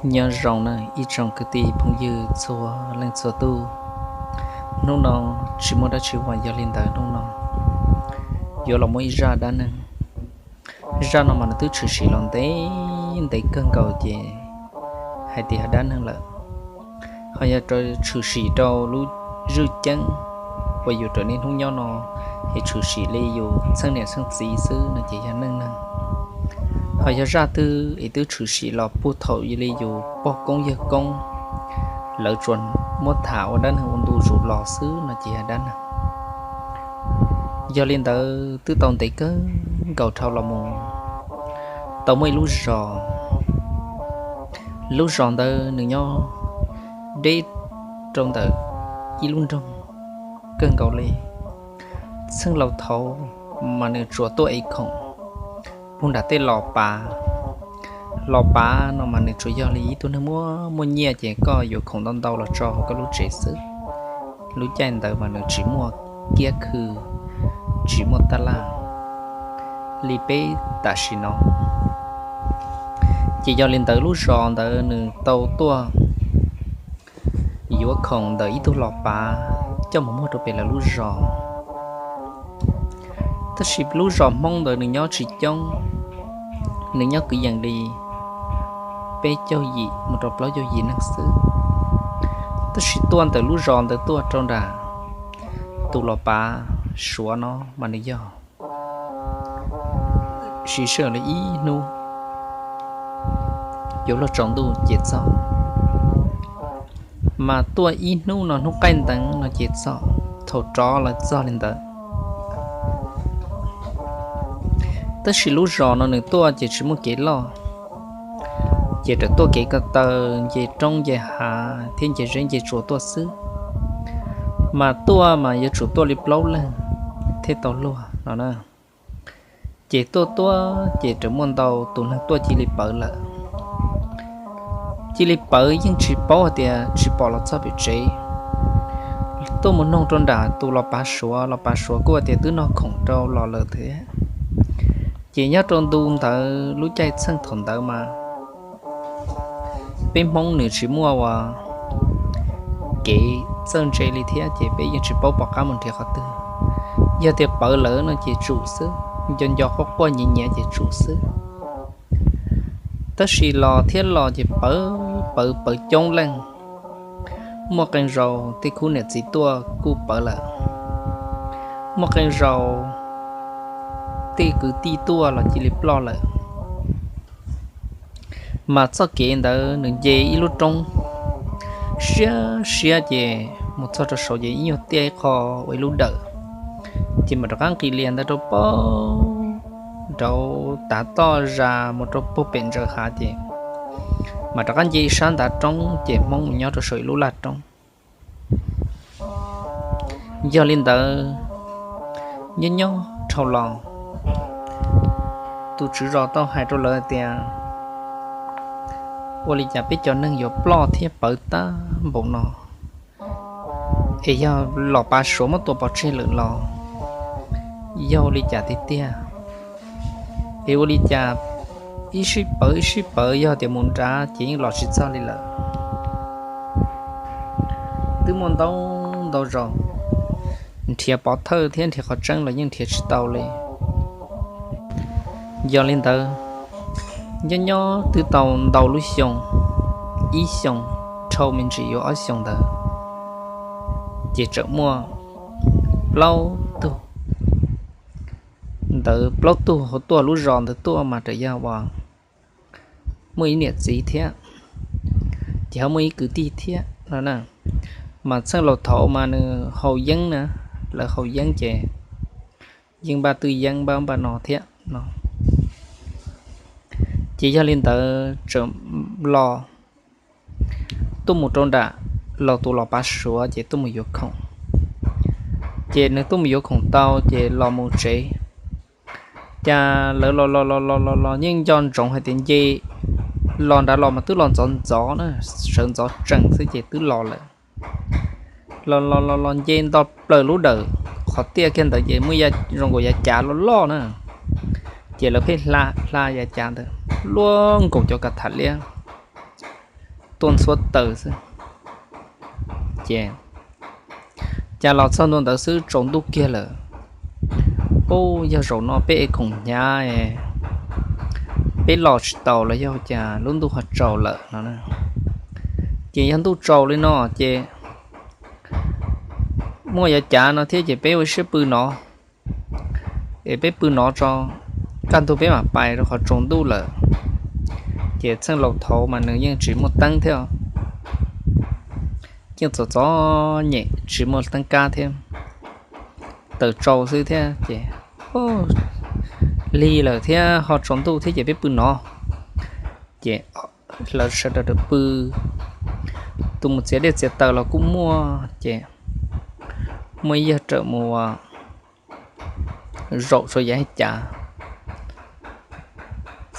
Nyob zoo na ib tsoom kwv tij phooj ywg txhua leej txhua tus. Hnub no tsis muaj dab tsi ua, yog li ntawd hnub no yuav los muaj ib zaj dab neeg. Zaj no mas nws twb tshwm sim los ntev ntev kawg nkaus ces hais tias yog dab neeg lawm, ho yog tshwm sim rau lub zwj ceeb uas yus raws niaj hnub nyob no, es tshwm sim li yus txheej niam txheej txiv xwb no ces yog neej neeg. Ho yog zaj twg es twb tshwm sim los puag thaum li yus pog koob yawg koob, lawv tsuas muab tham ua dab neeg ua ntu zus los xwb no ces yog dab neeg. Yog li ntawd twb tau ntev kawg nkaus dhau los mus, tau muaj ib lub zos. Lub zos ntawd nws nyob deb rau ntawm ib lub nroog kawg nkaus li. Txheej laus thaud mas nws tsuas tuaj ev khoom puag nram tej los pav. Los pav no mas nws tsuas yog li ib tug neeg muaj muaj nyiaj ces koj yuav khoom ntau ntau los tso hauv koj lub tsev xwb. Lub caij ntawd mas nws tsis muaj kiab khw, tsis muaj taj laj li peb tam sim no. Ces yog li ntawd lub zos ntawd nws tau tuaj yuav khoom ntawm ib tug los pav coj mus muag rau pem lawv lub zos. Tab sis lub zos Hmoob ntawd nws nyob tsis coob, nws nyob kwv yees li peb caug yim mus rau plaub caug yim neeg xwb. Tab sis tuaj ntawm lub zos ntawd tuaj rau nram tus los pav Suav no mas nws yog siv sij hawm li ib hnub yuav luag tsaus ntuj ces txog, mas tuaj ib hnub no hnub qaij ntev no ces txog, thaum rov los txog li ntawd. Tab sis lub zos no nws tuaj ces tsis muaj kev loj, ces raws tuaj kev ko taw nce roob nce hav thiab nce zeb nce tsua tuaj xwb. Mas tuaj mas yuav tsum tuaj li plaub leeg thiaj tau luag no na. Ces tuaj tuaj ces raws muaj ntau tus neeg tuaj cia li pawv lawm. Cia li pawv yeej tsis paub hais tias tsis pom los txog pem tsev. Tuaj mus noog rau nram tus los pav Suav, los pav Suav kuj hais tias twb noj khoom rau los lawm thiab. Ces nyob rau ntu ntawd lub caij txheej thaum ntawd mas peb Hmoob nws tsis muaj ua kev txawj ntse li thiab ces peb yeej tsis paub pom qab mus nrhiav qhov twg. Yog tias pawv lawm no ces tsum xwb, nco nco quaj quaj nyiav nyiav ces tsum xwb. Tab sis los thiab los ces pawv pawv pawv coob leej. Muaj qee zaus tej khub niam txiv tuaj kuj pawv lawm, muaj qee zaus tej kwv tij tuaj los cia li ploj lawm. Mas txoj kev ntawd nws nce ib lub roob siab siab ces mus txog rau saud ces ib nyuag tiaj ib qho ua ib lub dawm, ces mam rov qab nqis lias ntawd rau puag nraud tav toj zas mus rau puag pem ntsaws hav ces mam rov qab nce ib sab ntav roob ces Hmoob mus nyob rau saum ib lub laj roob. Yog li ntawd, nyob nyob dhau los, tus tswv zos tau hais rau lawv tias, ua li cas peb cov neeg yuav ploj thiab pawv tag npaum no, es yog los pav Suav muab tua pov tseg lawm los yog ua li cas tiag tiag? Es ua li cas ib sij pawv ib sij pawv, yog tias mus nrad ces yeej los tsis txog li lawm. Twb muaj ntau ntau zaus nrhiav pov thawj thiab nrhiav qhov tseeb los yeej nrhiav tsis tau li. Yog li ntawd, nyob nyob twb tau ntau lub xyoo, ib xyoo, dhau me ntsis yuav ob xyoos ntawd, ces tseem muaj plaub tug, ntawd plaub tug hauv tuaj lub zos ntawd tuaj mas raws yog uas muaj ib niam txiv thiab, ces ho muaj ib kwv tij thiab no na. Mas txheej laus thaud mas nws haus yeeb na, lawv haus yeeb ces yeej npaj twj yeeb npaj npaj no thiab no. Ces yog li ntawd tseem los tuaj mus rau nram los tus los pav Suav ces tuaj mus yuav khoom. Ces nws tuaj mus yuav khoom tau ces los mus tsev, cas lawv los los los los los los yeej nco ntsoov hais tias nce los nrad los mas twb los ntxov ntxov na, sawv ntxov tsees xwb ces twb los lawm. Los los los los nce nto plaws lub dawm, qhov tiaj kiag ntawd ces muaj zoo nkaus yav cav loj loj na, ces lawv pheej hla hla yav cav ntawd luaj nkaus cov kav tham liab. tuaj ntxhuab taws xwb. Ces cas los txog ntua ntawd xwb tsaus ntuj kiag lawm. Ub, yog zaum no peb ev khoom hnyav, peb los tsis taus los yog cas lub ntuj ho tsaus lawm no. Ces yog ntuj tsaus li no ces muaj yav cav no thiab ces peb ua siab pw no, es peb pw no tso, kaj ntug peb mam pais rau qhov tsaus ntuj lawm. Ces txheej laus thaud mas nws yeej tsis muaj teeb thiab, yeej txom txom nyem tsis muaj teeb kab thiab, taws tsau xwb thiab ces lig lawm thiab ho tsaus ntuj thiab ces peb pw no. Ces lawv sawv daws pw, tus mus txiav dej txiav taws los kuj muaj ces muaj ib yawg rawm mus zaum saum yav cav,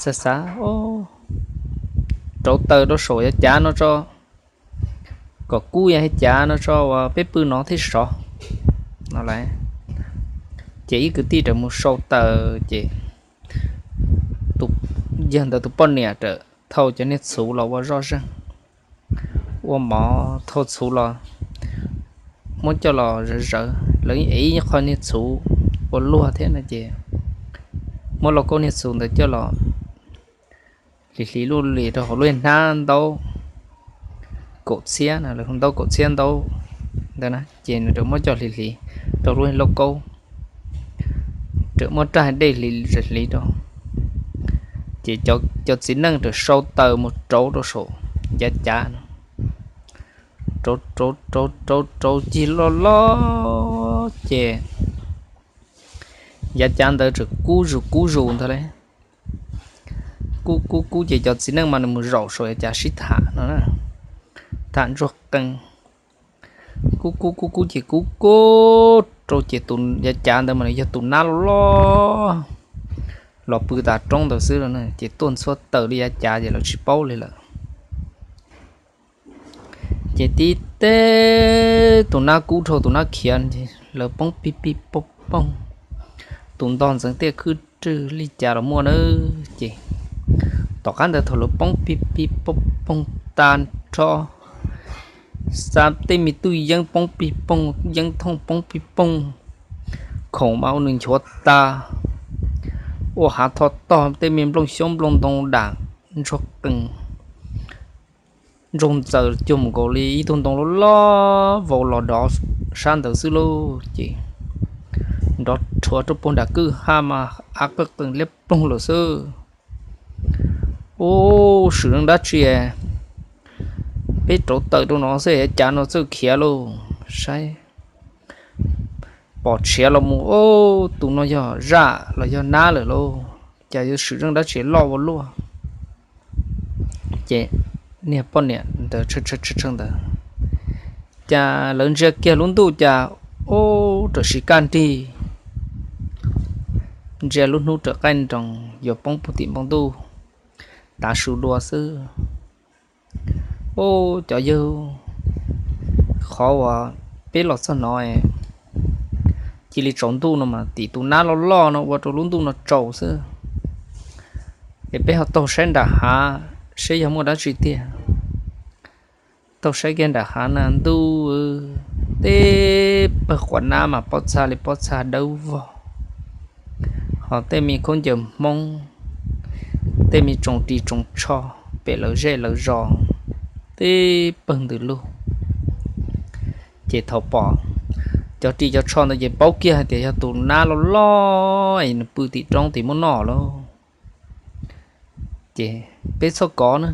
xav xav, rauv taws rau saum yav cav no tso, kom kub yav cav no tso uas peb pw no thiaj sov no lawm. Ces ib kwv tij rawm mus sau taws ces yawg ntawd tus poj niam rawm thau cov niag txhuv los ua zoj zeeg, ua mov thau txhuv los muab coj los zawv zawv, lawv ev ib qho niag txhuv ua luag thiab no ces muab lauj kaub niag txhuv ntawd coj los hliv hliv luj li rau hauv lub hnab ntaub kaum txhiab, lawv hu ntaub kaum txhiab ntaub ntawd na, ces nws rawm muab coj hliv hliv rau lub lauj kaub, rawm muab raj dej hliv hliv rau. Ces cov txiv neej rawm sau taws mus rauv rau saum yav cav no, rauv rauv rauv rauv cig loj loj ces yav cav ntawd tseem kub zus kub zus ntag lauj. Kub kub kub ces cov txiv neej mas nws mus zaum saum yav cav sib tham no, tham ntsuag qees. Kub kub kub kub ces kub kub rau ces tus yav cav ntawd mas nws yog tus nab loj loj los pw tas roob ntawd xwb los ces tuaj ntxhuab taws li yav cav ces lawv tsis paub li lawm. Ces tib teb tus nab kub dhau tus nab khiav, lawv poob pig pig poog poog, tus ntog ntxeev tiaj khwb rwg li cas los muaj na. Ces tom qab ntawd thaum lawv poob pig pig poog poog tag nrho, xa tej me tub yeeb poob pig poog, yeeb thooj poob pig poog, khoom mas ua nws nchuav tas, ua hav tho tog tej me nplooj xyoob nplooj ntoo dam ntsuag qees, ntsoog ntxaws cuag mus nkaus li ib tug ntoo loj loj vau los dov sab ntawd xwb lauj. Ces nrov rhuav rau puag nram kwj ha mas av qeej qees liab ploog lawm xwb. Ub, swm zeej dab tsi, peb rauv taws rau no xwb cav no txawj khiav lauj. Saib pom tshiav los mus, ub, tus no yog zaj los yog nab lawm lauj, cas yuav swm zeej dab tsi loj ua luaj. Ces niag poj niam ntawd tshee ntawd, cas lawv ntsia kiag lub ntuj cas, ub, rawm siv kaj nrig, ntsia lub hnub rawm qaij nroos yuav poob puag tim npoo ntuj, tav su dua xwb. Ub, cov yawg, qhov uas peb los txog no cia li tsaus ntuj no mas tim tus nab loj loj no ua rau lub ntuj no tsaus xwb. Es peb ho taug saib nram hav seb yog muaj dab tsi tiag. Taug saib kiag nram hav na ntuj, tej pawg quav nab mas pob txha li pob txha dawb vog, ho tej me khaub ncaws Hmoob, tej me tsoos ris tsoos tsho pem lawv zej lawv zos, tej pawg ntws lug. Ces thaum pom cov ris cov tsho ntawd ces paub kiag hais tias yog tus nab loj loj es nws pw tim roob tim muab noj lauj. Ces peb txhob kov na,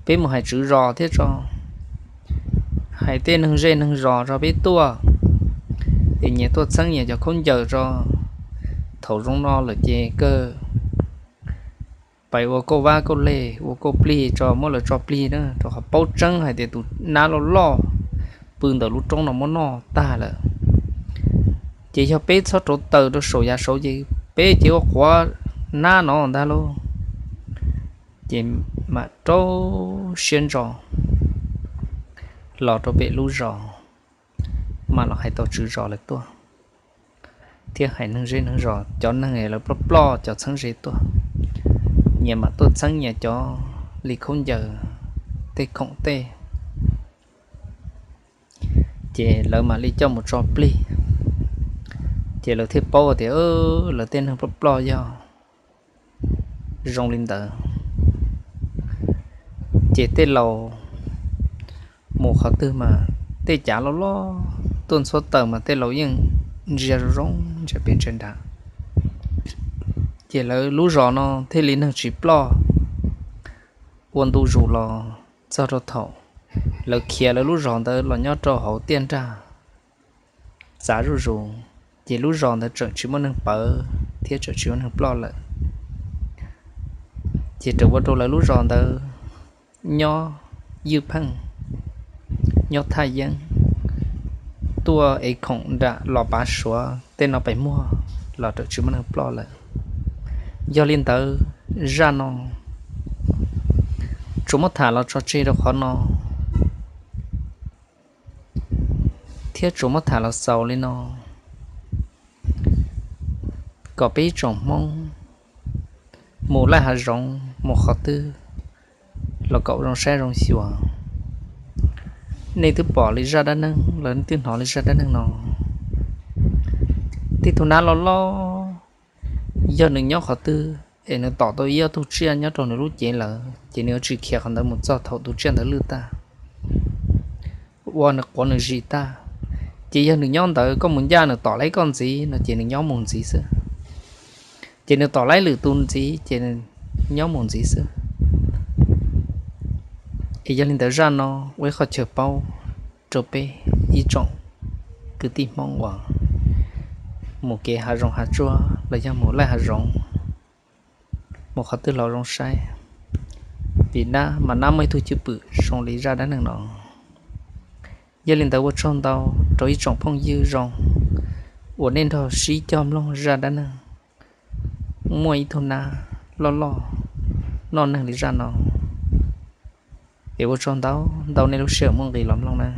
peb mus hais tswv zos thiab tso, hais tej neeg zej neeg zos tso peb tuaj, es nyias tuaj txheeb nyias cov khaub ncaws tso. Thaum zoo no lawm ces kawg pais ua kauj vab kauj leg ua kauj plig tso, muab lawv tso plig na, rau qhov paub tseeb hais tias tus nab loj loj pw ntawm lub roob no muab noj tag lawm. Ces yog peb txhob rauv taws rau saum yav saud ces peb ces ua quav nab no ntag lauj. Ces mam rau siab ntso los rau pem lub zos, mam los hais tau tswv zos lawv tuaj, thiab hais neeg zej neeg zos cov neeg lawv ploj ploj cov txheeb ze tuaj, nyias mam tuaj txheeb nyias cov li khaub ncaws tej khoom tej, ces lawv mam li coj mus tso plig. Ces lawv thiaj paub tias lawv tej neeg ploj ploj yog zoo li ntawd. Ces tej laus mus qhov twg mas tej cav loj loj tuaj ntxhuab taws mas tej laus yeej ntsia zoo zoo ntsia pem ntsia nrad. Ces lawv lub zos no thiaj li neeg tsis ploj ua ntu zus los txog rau thaum lawv khiav lawv lub zos ntawd los nyob rau hauv tiaj nrag txav zuj zus, ces lub zos ntawd tseem tsis muaj neeg pawv thiab tseem tsis muaj neeg ploj lawm. Ces tseem ua rau lawv lub zos ntawd nyob ywj pheej, nyob thaj yeeb, tuaj ev khoom nram los pav suav tej no pes muag los tseem tsis muaj neeg ploj lawm. Yog li ntawd zaj no tsuas muab tham los tso tseg rau qhov no, thiab tsuas muab tham los xaus li no, kom peb ib tsoom Hmoob mus laij hav zoov mus qhov twg los kom zoo saib zoo xyuas. Nej twb pom li zaj dab neeg los nej twb hnov li zaj dab neeg no, tej tug nab loj loj, yog nws nyob qhov twg es nws tom tau ib ob tug tsiaj nyob rau nws lub cev lawm ces nws yuav tsis khiav qhov ntawd mus txog thaum tus tsiaj ntawd lwj tag, ua nws quav nws zis tag. Ces yog nws nyob ntawd koj mus ncaj nws tom laib koj ntxiv no ces nws nyob mus ntxiv xwb. Ces nws tom laib lwm tus ntxiv ces nws nyob mus ntxiv xwb. Es yog li ntawd zaj no ua ib qhov chaw paub rau peb ib tsoom kwv tij Hmoob uas mus kev hav zoov hav tsuag los yog mus laij hav zoov, mus qhov twg los zoo saib, vim nab mas nab muaj ib tug cwj pwm zoo li zaj dab neeg no. Yog li ntawd ua tsaug ntau rau ib tsoom phooj ywg zoo uas nej nrog sib cog mloog zaj dab neeg, muaj ib tug nab loj loj noj neeg li zaj no. Es ua tsaug ntau ntau nej lub sij hawm muaj nqis los mloog na.